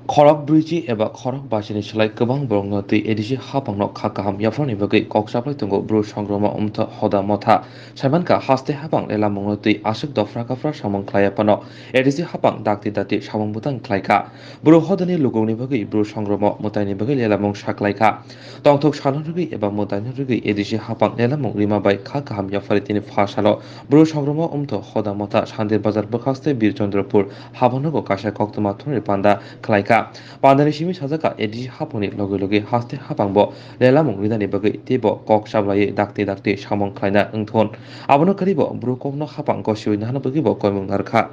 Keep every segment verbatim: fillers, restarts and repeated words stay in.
Khorok brwichi eba khorok basini slai kwbang borokno twi A D C haphangno kha kaham yapharni bagwi kok chaplai tongo Bru Songroma Umtho Hoda Motha. Saimankha, haste haphang lelamungno twi aswk dofra kaphra samung khlai phano A D C haphang dakti dakti samung bwtang khlaikha. Bru hodani lukungni bagwi Bru Songroma mwtaini bagwi lelamung sa khlaikha. Tongthok salno rwgwi eba mwtaino rwgwi A D C haphang lelamung rima bai kha kaham yaphari tini pha salo Bru Songroma Umtho Hoda Motha Sandir Bazar bwkhaste Bir Chandrapur habonogo kaisa koktwma thumri panda khlaikha. Pandani simi sajak kha A D C haphangni logi logi haste haphangbo lelamung rinani bagwi teibo kok chablaiwi dakti dakti samung khlaina wngthun. Abono kwrwibo bru kokno haphang gosiwi nahana bagwibo koimung narwkha.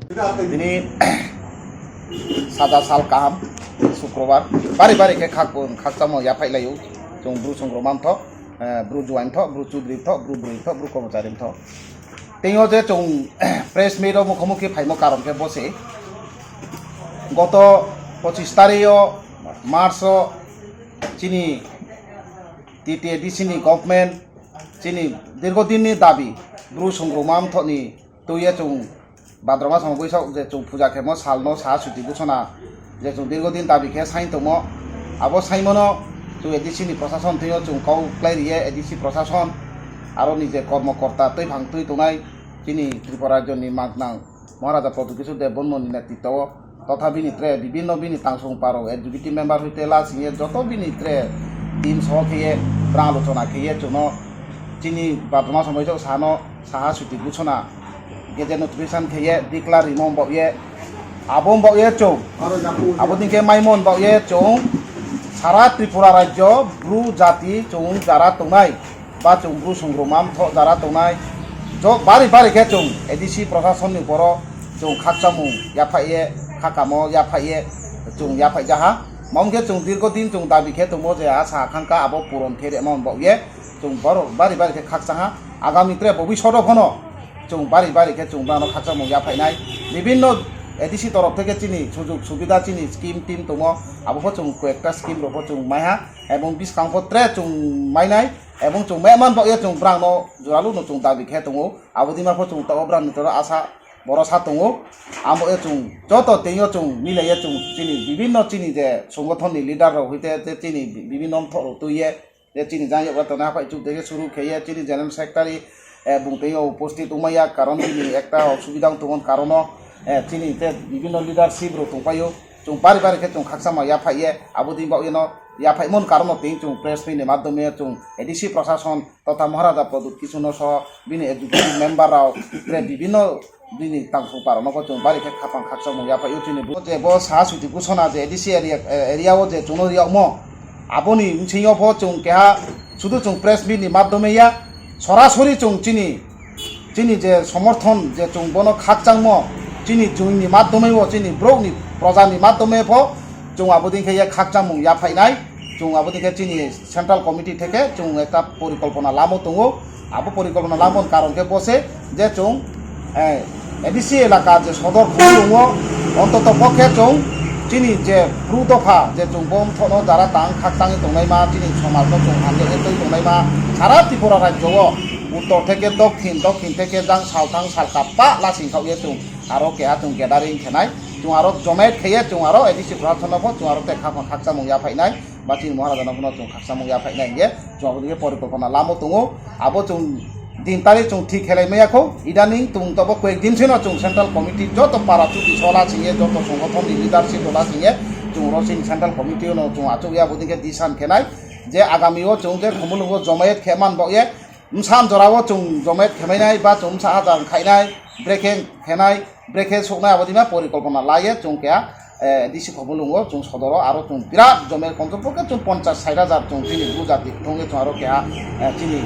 Tini saja sal kaham, Sukrobar, bari bari khe khak-, khakchangmo yaphai laio. Chwng Bru Songroma Umtho, eh, Bru Juain Umtho, Bru Chudri Umtho, Bru Brwi Umtho, Bru Kormochari Umtho. Tei o je chwng press meet o mukhamukhi phaimo karon khe bo se, goto pochis tarik o March o chini T T A D C ni government chini dirgo din ni dabi Bru Songroma Umtho ni twi ya chwng Bhadra mas o bwsok je chwng puja khemo salno sa suti gusona je chwng dirgo din dabi khe sain tongmo, abo saimano chwng A D C ni prosason thwio chwng kok khlai riye A D C prosason aro ni je kormo korta twi phang twi tongnai chini Tripura rajyo ni maknang Maharaja Pradyut Kishore Debbarma ni netritwo totha bini tre bibinno bini tangsong paro executive member hoite la singye joto bini tre team soho kheye pra alochona kheye chwngno chini Bhadra mas o bwsok sano saha suti gusona gazette notification kheye declare rimo wng bauye abo wng bauye chwng abo din khe maimo wng bauye chwng sara Tripura rajyo Bru jati chwng jara tongnai ba chwng Bru Songroma Umtho jara tongnai jo bari bari khe chwng A D C prosason ni boro chwng khakchangmung yaphai ye khakamo yaphai ye chwng yaphai jaha mom khe chwng dirgo din chwng dabi khe tongmo je asa khangka abo puron khe rema wng bauye. Chwng borok bari bari khe khakchang ha. Agami tre bobiswt o phano chwng bari bari khe chwng bono khakchangmung yaphainai. Bibinno A D C torof theke chini sujug subida chini scheme team tongo. Abo pho chwng koyekta scheme rok pho chwng maiha. Ebong bwskang pho tre chwng mainai. Ebong chwng maiman bagwi chwng brang no juralu no chwng dabi khe tongo. Abo dima pho chwng tabok brang ni toro asa borosa tongo. Abo e chwng joto tei o chwng milai ye chwng chini bibinno chini je songothon ni leader rok hoite je chini bibinno mthok rok twi ye je chini jang yokla tongnai haphai chuk de khe suru khe ye chini general secretary, eh, bung tei o uposthit wngmaya karon bini ekta osubida wng tongmani karon o, eh, chini te bibinno leadership rok tongpai o. Chwng bari bari khe chwng khakchangma yaphai ye abo din bagwi no yaphaimani karon o tei chwng press meet ni madhyome chwng A D C prosason totha Maharaja Pradyut Kishore no soho bini executive member rok tre bibinno bini tangsong parano bo chwng bari khe khapang khakchangmung yaphaio chini bo je bo saha suti gusona je A D C area, eh, area o je chwngno riyokmo aboni bsingyo pho chwng keha sudu chwng press meet ni madhyome ya sorasori chwng chini chini je somorthon je chwng bono khakchangmo chini jwngni madhyome o chini borokni projani madhyome pho chwng abo din khe ya khakchangmung yaphainai chwng abo din khe chini central committee theke chwng ekta porikolpona lamo tongo. Abo porikolpona lamoni karon khe bo se je chwng, eh, A D C elaka je sodor khulungo, ontoto pokhe chwng chini je bru dopha je chwng bo mthono jara tang khak tangwi tongnaima, chini somajno chwng hamjakwi twi tongnaima, sara Tripura rajyo o uttor theke dokhin, dokhin theke jang salthang salka pa lasing khao ye chwng aro keha chwng gathering khenai, chwng aro jomait khaiye chwng aro A D C proshasonno pho chwng aro tei khakma khakchangmung yaphainai. Ba chini Maharajano phano chwng khakchangmung yaphainai hinkhe chwng abo dike porikolpona lamo tongo. Abo chwng din tarik chwng thik khelai maya kho. Idaning tung tobo koyek din sino chwng central committee joto para chuti sola singye joto songothonni leadership rola singye chwng oro chini central committee no chwng achukya abo dike disan khenai je agami o chwng je Khumulwngo jomayet khe man bagye. Bwsa jorao chwng jomet khemainai ba chwng bwsa hajar khainai, brekhe khenai, brekhe soknai abo dima porikolpona laiye chwng keha, eh, D C Khumulwngo chwng sodoro aro chwng birat jomet komsok pokhe chwng ponchas sait hajar chwng chini bujati thungwi chwng aro keha, eh, chini,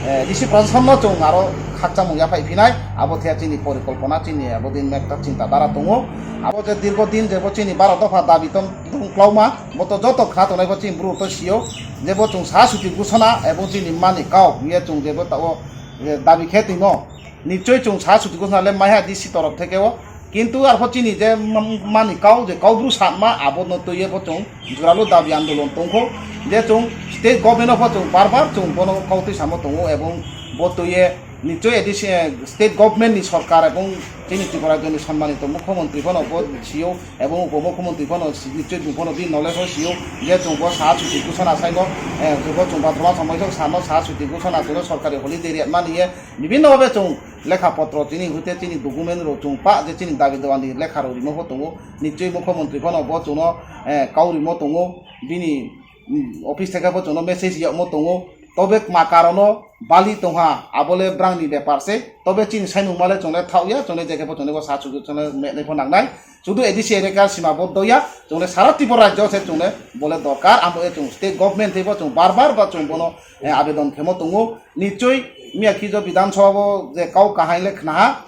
eh, D C prasasonno chwng aro khakchangmung yaphai phinai abo theya chini porikolpona chini abo din ekta chinta dhara tongo. Abo je dirgo din jebo chini baro dopha dabi tong, tong klauma bo to joto khna tongnai bo chini bru to sio. Jebo chwng sa suti gusana ebong chini mani kau hiye chwng jebo tao, eh, dabi khe twimo. Nichoi chwng sa suti gusana le maiha D C torof theke o. Kintu arpho chini je m-, mani kau je kau bru satma abo no twiye bo chwng juralu dabi andolon tongkho. Je chwng state government o pho chwng bar bar chwng bono kau twi samo tongo ebong bo twiye Nichoi A D C, eh, state government ni sorkar ebong chini Tripura rajyoni sonmanito mukhyamantri phano bo sio ebong upomukhyamantri phano si-, nichoi bung phano bini knowledge o sio je chwng bo saha chuti ghosona saino, eh, bo chwng bathoma samai sok sano saha chuti ghosona saino sorkari holiday riyatmani ye bibhinno bhabe chwng lekha potro chini hoite chini document rok chwng pa je chini dabi dawani lekha rok rimo pho tongo. Nichoi mukhyamantri phano bo chwngno, eh, kau rimo tongo. Bini, mm, office theke bo chwngno message yokmo tongo. Tobe ma karono bali tongha, abole brangni bepar se. Tobe chini saimung male chwngle thaoya, chwngle jekhe bo chwngle bo sa chuju chwngle menai pho nangnai. Sudu A D C area sima bo doya, chwngle sara Tripura rajyo se chwngle bole dorkar, amo e chwng state government thebo chwng bar bar ba chwng bono, eh, abedon khemo tongo. Nichoi miya khijo Bidhan Sabha bo je kau kahai le khnaha,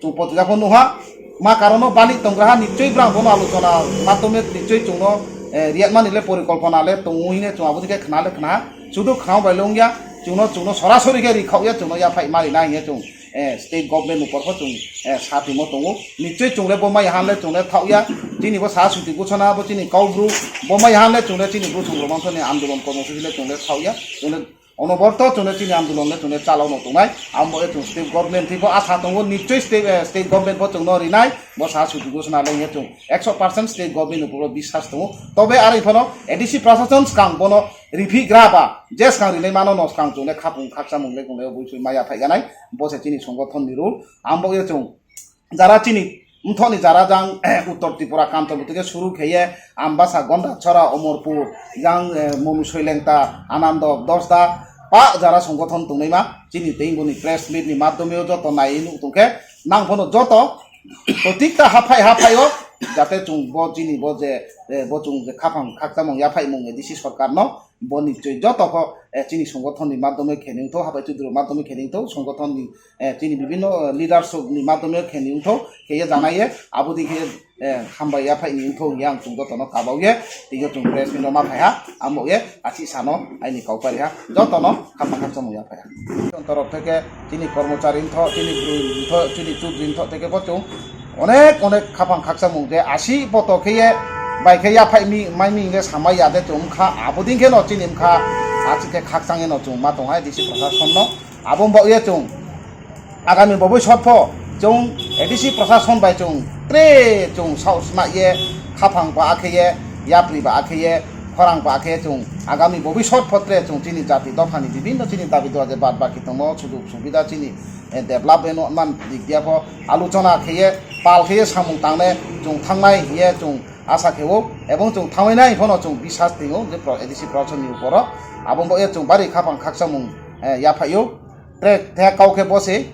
chwng potrika pho nuha, ma karono bali tongraha nichoi brang bono alochona matome nichoi chwngno, eh, riyatmani le porikolpona le tongo hine chwng abo dike khna le khna, sudu khna bai le wngya, chwngno, chwngno sorasori khe rikhaoya, chwngno yaphai mari na hine chwng, eh, state government upor pho chwng, eh, sa timo tongo, nichoi chwng le bo mai han le chwng le thaoya, chini bo sa suti ghosona bo chini kaubru, bo mai han le chwng le chini bwswng rok manthoini andolon kormosuchi le chwng le thaoya, chwng le Onoborto chwngno chini andolon le chwngno chalokno tongnai, amo e chwng state government thwibo asa tongo, nichoi state, eh, state government bo chwngno rinai, bo sa suti ghosona le hwnwi chwng ekso percent state government ni uporo biswas tongo. Tobe aro phano A D C prashason swkang bono riphi gra ba, je swkang rinai mano no swkang chwngno khapung khaksa mung le chwngno bui sui maya phaiganai, bo se chini songothon ni rule, amo e chwng jara chini mthokni jara jang, eh, Uttor Tripura, Kanchanpur theke suru kheye, Ambasa, Gondachora, Omorpur, jang, eh, Momi Soilengta, Anando, Dosda, pa jara songothon tongnaima, chini tei boni press meet ni madhyome o joto naiwi nuk tongkhe, nang phano joto, protikta haphai haphai o, jate chwng bo chini bo je, eh, bo chwng je khaphang khakchangmung yaphaimung A D C sorkar no, bo nichoi joto pho, eh, chini songothon ni madhyome khe nung tho, haphai chudru madhyome khe nung tho, songothon ni eh, chini bibhinno, eh, leaders ni madhyome khe ni wngthok, khe ye janai ye, abo di khe, eh, hambai ya phai ni wngthok hwnwi ang chwng jotono kabao ye, tei yo chwng press meet rok ma phai ha, amo ye, achi sano, aini kau pari ha, jotono, khapang khakchangmung ya phai ha. Chwng torok theke, chini kormochari wngthok, chini bwrwi wngthok, chini chudri wngthok theke bo chwng, onek, onek khapang khakchangmung je, asi poto khe ye, bai khe ya phai mi, mai mi hwnwi samai ya de chwng wngkha, abo di khe no chini wngkha, achi khe khakchang ye no chwng ma tong hai, D C prashason no. Abo wng bagwi chwng agami boboi sotpho chwng A D C prashason bai chwng tre chwng saos ma ye khaphang ba akhe ye yapri ba akhe ye khorang ba akhe chwng agami boboi sotpho tre chwng chini jati dophani bibhinno chini dabi dua je bad baki tongmo sujug subida chini, eh, development man dik dia pho alochona khe ye pal khe ye samung tangne chwng thangnai hiye chwng asa khe o ebong chwng thangwi nai phono chwng bisas twi o je pro-, A D C prashason ni uporo abo wng bagwi chwng bari khaphang khakchangmung, eh, yaphaio. Tre, the kau khe bo se,